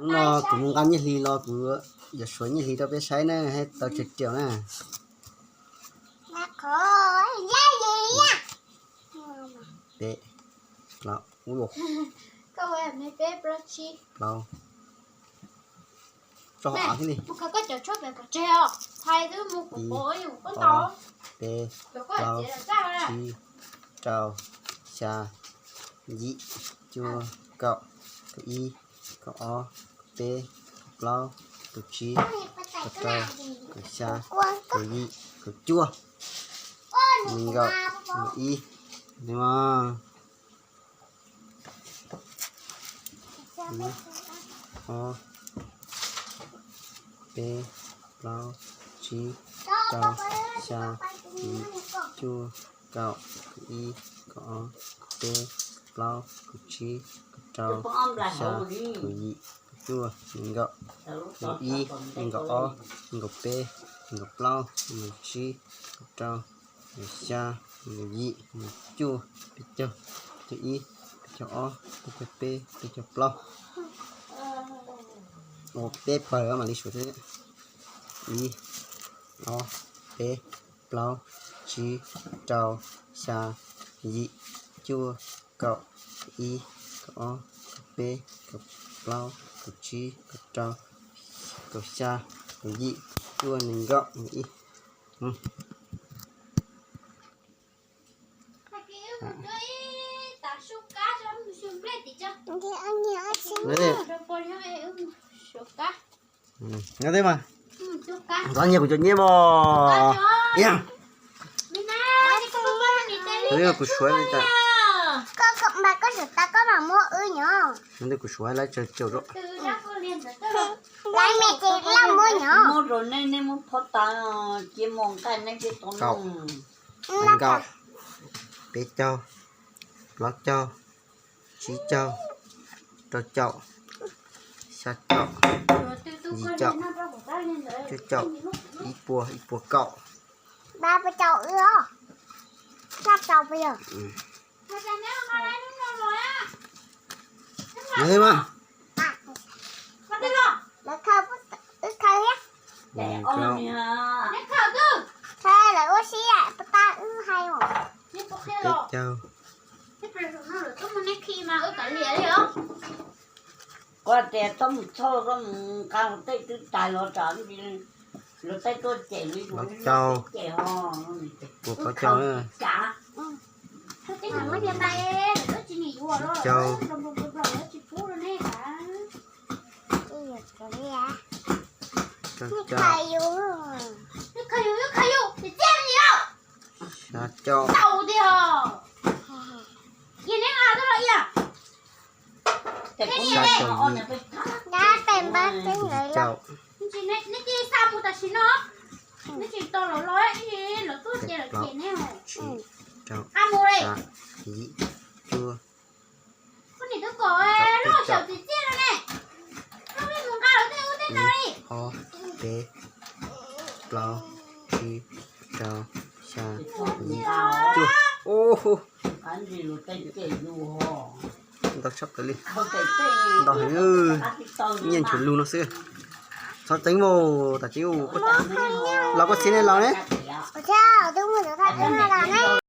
Hnub no kuv mus nqa nyiaj hli los kuv yuav suav nyiaj hli rau peb saib na, hais tau tsawg riaum na. Peb, plaub, ub, plaub, tso av thiab li. Ib, ob, peb, plaub, tsib, rau, xya, yim, cuaj, kaum, kaum ib, kaum ob, kaum peb, kaum plaub, kaum tsib, kaum rau, kaum xya, kaum yim, kaum cuaj, nees nkaum, nees nkaum ib, ob, peb, plaub, tsib, rau, xya, yim, cuaj, kaum, kaum ib, kaum ob, kaum peb, kaum plaub, kaum tsib, kaum rau, kaum xya, kaum yim, kaum cuaj, nees nkaum, nees nkaum ib, nees nkaum ob, nees nkaum peb, nees nkaum plaub, nees nkaum tsib, nees nkaum rau, nees nkaum xya, nees nkaum yim, nees nkaum cuaj, peb caug, peb caug ib, peb caug ob, peb caug peb, peb caug plaub. Ua peb pawg mam li suav thiab. Ib, ob, peb, plaub, tsib, rau, xya, yim, cuaj, kaum, ib, kaum ob, kaum peb, kaum plaub, kaum tsib, kaum rau, kaum xya, kaum yim, cuaj, nees nkaum, ib. Nyob tej mas, nyob tej mas, nqa nyiaj kuv cov nyiaj mos. Kuv suav li tas. Nyob tej kuv suav lawv tsawg caum rau. Muab rau nej, nej muab phob tas cia mos nqaij nej thiaj tau noj. Kaum, peb caug, plaub caug, tsib caug, rau caum, xya caum, yim caum, cuaj caum, ib puas, ib puas kaum. Nyob tej mas. Peb caug. Koj tias txhob mus txhoj, koj mus nqa luag tej twb tag los tsam luag tej tuaj cem li kuv, cem ho. Plaub caug, tsib caug, rau caum, xya caum, xya caum yim, yim caum, peb caug, tsib caug, xya, yim, cuaj, kaum, peb caug, ib, ob, peb, plaub, tsib, rau, xya, yim, cuaj. Ub, ntau tshaj plaws li. Ntau heev, nyiaj ntshuav lug no xwb. Txhob txeeb mas, tas tseeb. Los koj txiv nej los ne.